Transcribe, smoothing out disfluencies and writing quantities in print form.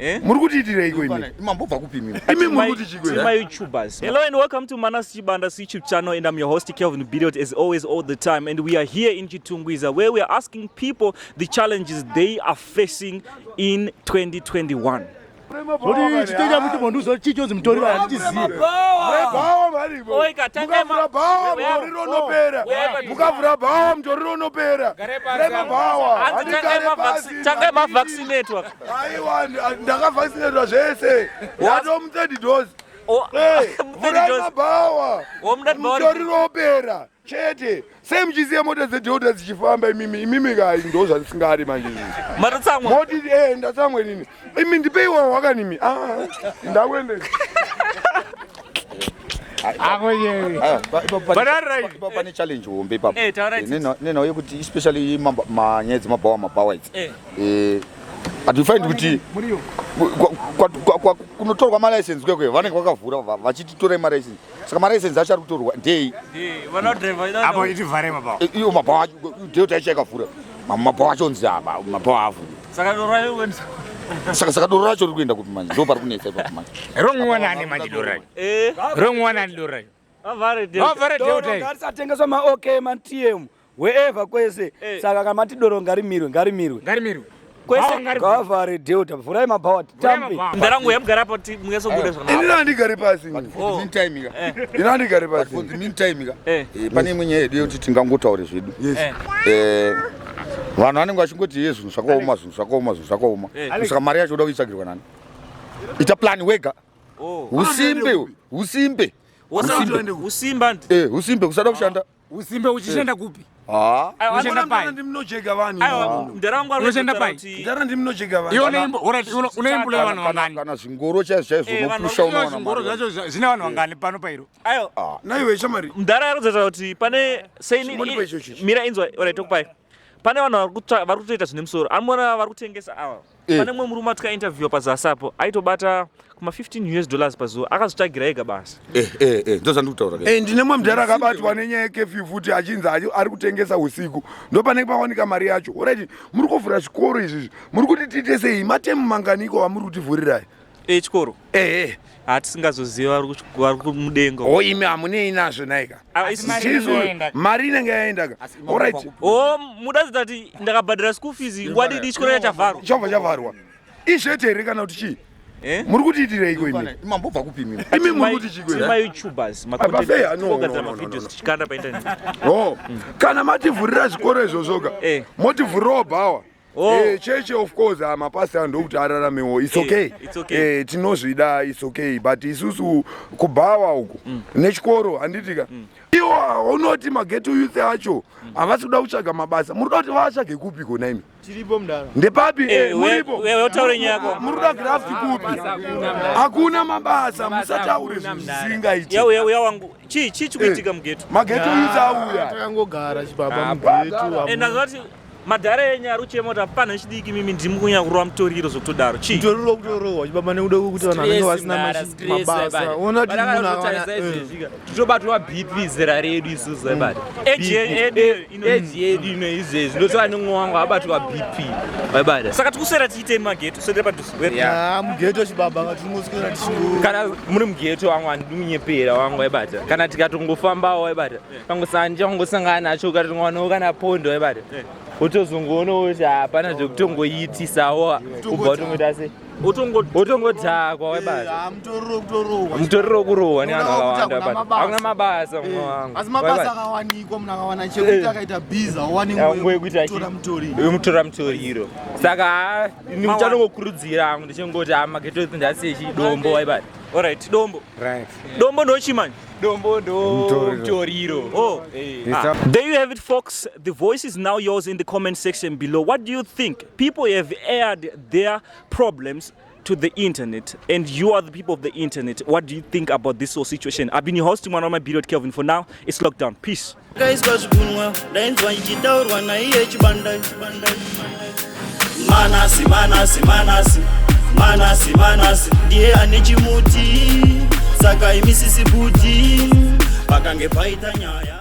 Eh? Muri kutiitireiko imi? Mambobva kupi imi? Imi muri kuti chiko? Tima YouTubers. Hello and welcome to Manas Chibanda's YouTube channel, and I'm your host Kelvin Bidiot, as always, all the time. And we are here in Chitungwiza, where we are asking people the challenges they are facing in 2021. Zvoti chitoita kuti munhu chii chonzi mutoriro handichizivi. Bhawa maripo. Oika, tangai Mukavhura bhawa mutoriro unopera. Mukavhura bhawa mutoriro unopera. Rema bhawa. Hanzi tangai Handigare pasi. tangai mavaccinatwa. Aiwa, ndakavaccinatwa zvese. Ndato muthird dose. Oh, Eh, third vhurai dose. mabhawa. Oh, mudati bhawa Mutoriro opera. Chete. Sei muchisiya mota dzeDelta dzichifamba imimi? Imimi kai ndo zvandisingadi manje izvi. Matotsamwa. Moti ndatsamwa inini. Imi ndipeiwo wakanimi. Ah, ndakuendesa. Pane challenge hombe ipapo. Eh, taura idzi. Nenhau yekuti especially manyaya dzemabhawa mabhawa idzi. Eh. But you find kuti kunotorwa malicense kwekwe vanenge vakavhura vachiti torai malicense. Saka malicense acho ari kutorwa ndei? Apo itivhare mabhawa. Iwo mabhawa acho Delta yacho yakavhura. Mabhawa acho onzi mabhawa avhura. Saka doro racho Saka doro racho riri kuenda kupi manje? Ndo pari kunetsa ipapo manje. Ronwiwa nani manje doro racho? Ronwiwa nani doro racho? Avhare Delta. Vavhare Delta iyi. Ngarisatengeswa maOK maTM wherever kwese. Saka kana mati doro ngarimirwe, ngarimirwe. Ngarimirwe. Kwese. Ngavavhare Delta, vhurai mabhawa titambe. Mdarangu yamugara apo ti mungasobuda zvakanaka. Ini handigari pasi. ini. For the meantime ka. Ini handigari pasi. For the meantime ka. Eh. Pane imwe nyaya yedu yekuti tingangotaure zvedu. Eh. Vanhu vanenge vachingoti ye zvinhu zvakaoma, zvinhu zvakaoma, zvinhu zvakaoma. Saka mari yacho uda kuitsvagirwa nani? Ita plan wega. Oh. Usimbe, usimbe. Usimba ndi. Usimbe kusada kushanda. Usimbe uchishanda kupi? Ah. Unoshanda pai? Ndimnojega vanhu. Aiwa, mdarangu ari Unoshanda kutaura pai? kuti Ndara ndimnojega vanhu. Iwe uneimbo, alright, uneimbo vanhu vangani? Kana zvingoro chaizvo chaizvo Eh, vanhu unopusha Iwe unowana zvingoro mari. zvacho zvine vanhu vangani pano pairo? aiwa Naiwe shamari. mdara ari kutaura kuti pane Chimbonipa icho chichi. mira inzwa alright tokupai. Pane vanhu vari kutoita zvine musoro. Anoona vari kutengesa ava. Pane mumwe murume atikainterviewa pazasi apo aitobata kuma 15 US dollars pazuva akazvitsvagira ega basa. Ndo zvandikutaura. Ndine mumwe mudhara akabatwa nenyaya yekefyu futi achinzi ari kutengesa usiku. Ndo panenge pawanika mari yacho. Alright, muri kuvhura zvikoro izvizvi. Muri kuti tiite sei? Matemu manganiko amuri kutivhurirai? Chikoro. Hatisingazoziva vari kumudenga. O imi hamunei nazvo naika. Ah, isusu- Mari Chisu, inenge yaenda. mari inenge yaenda ka. Alright, Oh, mudazita kuti ndakabhadhara school fees nguva didi chikoro chachavharwa. chabva chavharwa. Ishete here kana kuti chii? Eh? Muri kutiitireiko imi? Mambobva kupi imi? Imi muri kuti chiko? Tima YouTubers, Pafeya, no, kugadzira no, no, mavideos no, no. tichikanda painternet. Oh, kana mativhurira zvikoro izvozvoka Eh. motivhurirawo bhawa. Oh. Cheche of course mapastor ndokuti araramewo. It's okay. It's okay. Tinozvida, it's okay, but isusu kubhawa uku nechikoro handitika. Iwo unoti mageto youth acho havasi kuda kutsvaga mabasa. Muri kuda kuti vatsvage kupi kona imi? Tiripo mudara. Ndepapi? Muripo. Wewe utaure nyaya yako. Muri kuda graft kupi? Hakuna mabasa, musataure zvinhu zvisingaiti. Ya uya wangu. Chii chikuitika mugeto? Mageto youth auya. Takangogara chibaba mugeto. Ndazwa kuti madhara enyu ari kuchema kuti hapana chidiki mimi ndimi kunyanya kurova mutoriro zvekutodaro. Chii? Mutoriro kutorohwa chibaba nekuda kwekuti vanhu vanenge vasina mabasa. Unoona kuti munhu akawana titobatwa BP zera redu isusu aibata. Age yedu ino. Age yedu ino izvezvi ndotova nemumwe wangu abatwa BP waibata. Saka tikuswera tichiitei mumageto? Swedera padhuze. Mugeto chibaba ngatingoswera tichingo. Kana muri mugeto wangu handidi kunyepera wangu waibata. Kana tikatongofambawo waibata. Pangosangana nacho ukatongowanawo kana pondo waibata. Utozongoonawo kuti hapana zvekutongoitisawo ubva utongoita sei? Utongodhakwa waibata. Mutoriro kutorohwa. Mutoriro kurohwa nevanhu Unoona kuti vakawanda hakuna waibata. mabasa. Hakuna mabasa mumwe wangu. Asi mabasa Waibata. akawanikwa munhu akawana chekuti akaita bhiza awane Nguva yekuti nguva mutoriro. yekutora mutoriro. Saka ndichanongokurudzira hangu ndichingoti mageto ndasiye chidombo waibata. Alright, dombo. Right. Dombo ndochi manje? Dombo ndo mutoriro. Oh. There you have it, folks. The voice is now yours in the comment section below. What do you think? People have aired their problems to the internet, and you are the people of the internet. What do you think about this whole situation? I've been your host, Mwanama Billiot Kelvin. For now, it's lockdown. Peace. Kaiswa zvigunwa ndainzwa ichitaurwa naiye Chibanda. Manasi, Manasi, Manasi, Manasi, Manasi ndiye ane chimuti saka imisisi buti pakange paita nyaya.